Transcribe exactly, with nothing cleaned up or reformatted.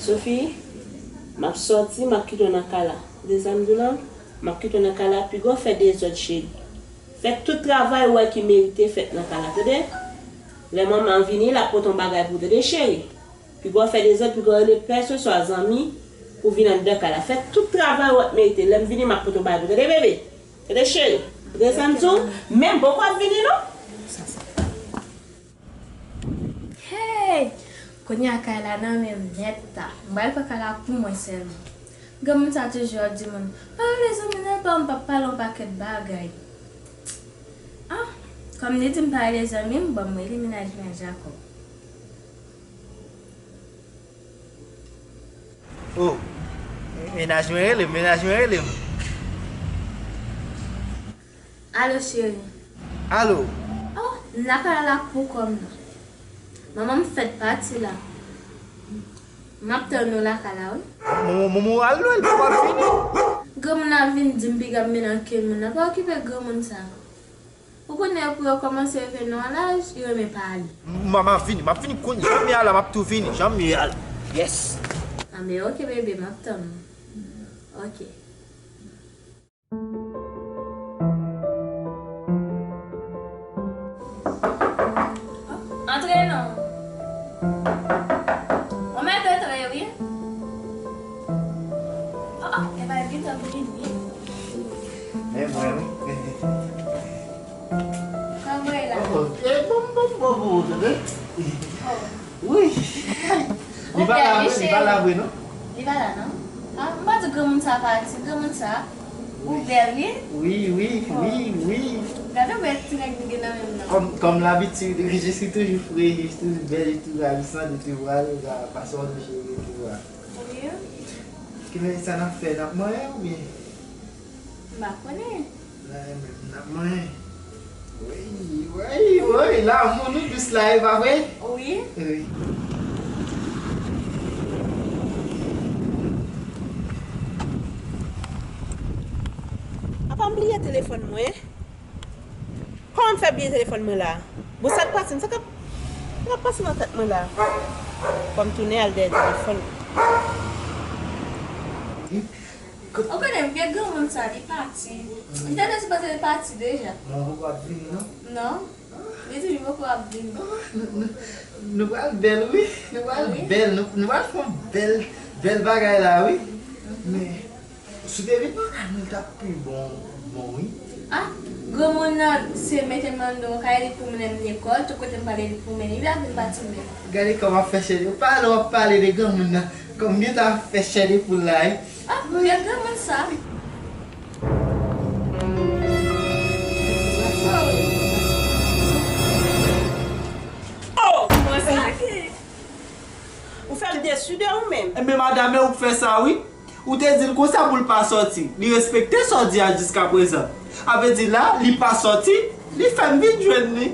Sophie, m ap sòti, m ap kite w nan kay la. Tande sa m di w la? M ap kite w nan kay la, piga w fè dezòd, cheri. Fè tout travay ou wè ki merite fèt nan kay la, tande? Lè manman an vini, l ap pote yon bagay pou ou, tande, cheri? Piga w fè dezòd, piga w rele pè se swa zanmi pou vin anndan kay la. Fè tout travay ou wè k merite. Lè m vini, m ap pote yon bagay pou ou, tande, bebe? Tande, cheri? Tande sa m di w? Men m poko ap vini, non. Hey! Kounye a kay la nan men m nèt la. M pral pran kay la pou mwen sèlman. Granmoun sa toujou ap di moun, "Pa rele zanmi nan pa m, p ap pale yon pakèt bagay." Ah, kòm li di m pa rele zanmi m, bon, m rele mennaj mwen a Jacob. Oh, mennaj mwen rele m, mennaj mwen rele m. Alo, cheri. Alo. Oh, m lakay la pou kòm nan. Manman m fèk pati la. M ap tann ou lakay la, wi. Manman, manman, al lwen, l poko ap vini. Granmoun nan ap vin di m piga m mennen ke moun nan. Pa okipe granmoun sa. Ou konnen pou yo kòmanse rive nan yon laj, yo renmen pale. M, m ap vini, m ap vini kounye a. Jan m ye a la, m ap tou vini. Jan m ye a la. Yes. Anben, oke, bebe, m ap tann ou. Oke. Antre non. Ou mèt antre, wi. Ah, ah, e pa gentan vini. E mwen, wi. Kòman w ye la? Oh, e bon, bon, bon, bon, tande? Oh. Wi. Li pa la vre, li pa la vre, non? Li pa la, non? Ah, m pa di granmoun sa pati, granmoun sa. Ou bèl, wi. Wi, wi, wi, wi. Gade bèl ti nèg m gen nan men m nan. Comme, comme l'habitude, je suis toujours frais, je suis toujours belle, je suis toujours ravissante, je suis voilà, la façon de gérer, tu vois. Wi. Ki men sa n ap fè, n ap manyen oubyen? M pa konnen. La, e menm, n ap manyen. Wi, wi, wi, lanmou nou dous la, e pa vre? Wi. Wi. Apa m bliye telefòn mwen? Kòman m fè bliye telefòn mwen la? Bon, sa k pase m? Sa k ap, sa k ap pase nan tèt mwen la? Fò m tounen al dèyè telefòn. Ou konnen vye granmoun sa, li pati. Li te sipoze pati deja. Mwen poko ap vini, non? Non. Li di li poko ap vini. Nou, nou, nou pral bèl, wi. Nou pral bèl. Nou, nou pral fè yon bèl, bèl bagay la, wi. Men, si w te vin nan kay mwen, l t ap pi bon, bon, wi. Ah, granmoun nan, se mete m anndan yon kay, li pou mennen m lekòl, tout kote m prale, li pou mennen m, li ap vin pati menm. Gade kòman w ap fè chèche. Ou pale, w ap pale de granmoun nan. Kòm byen ta fè chè de poul la, wi. Ah, vye granmoun sa. Oh, mwen sa ki. Ou fè m desi de ou menm. Enben, madanm, e ou k fè sa, wi. Ou te di l konsa pou l pa sòti. Li respekte sa w di a jiskaprezan. A vle di la, li pa sòti, li fè m vin jwenn li.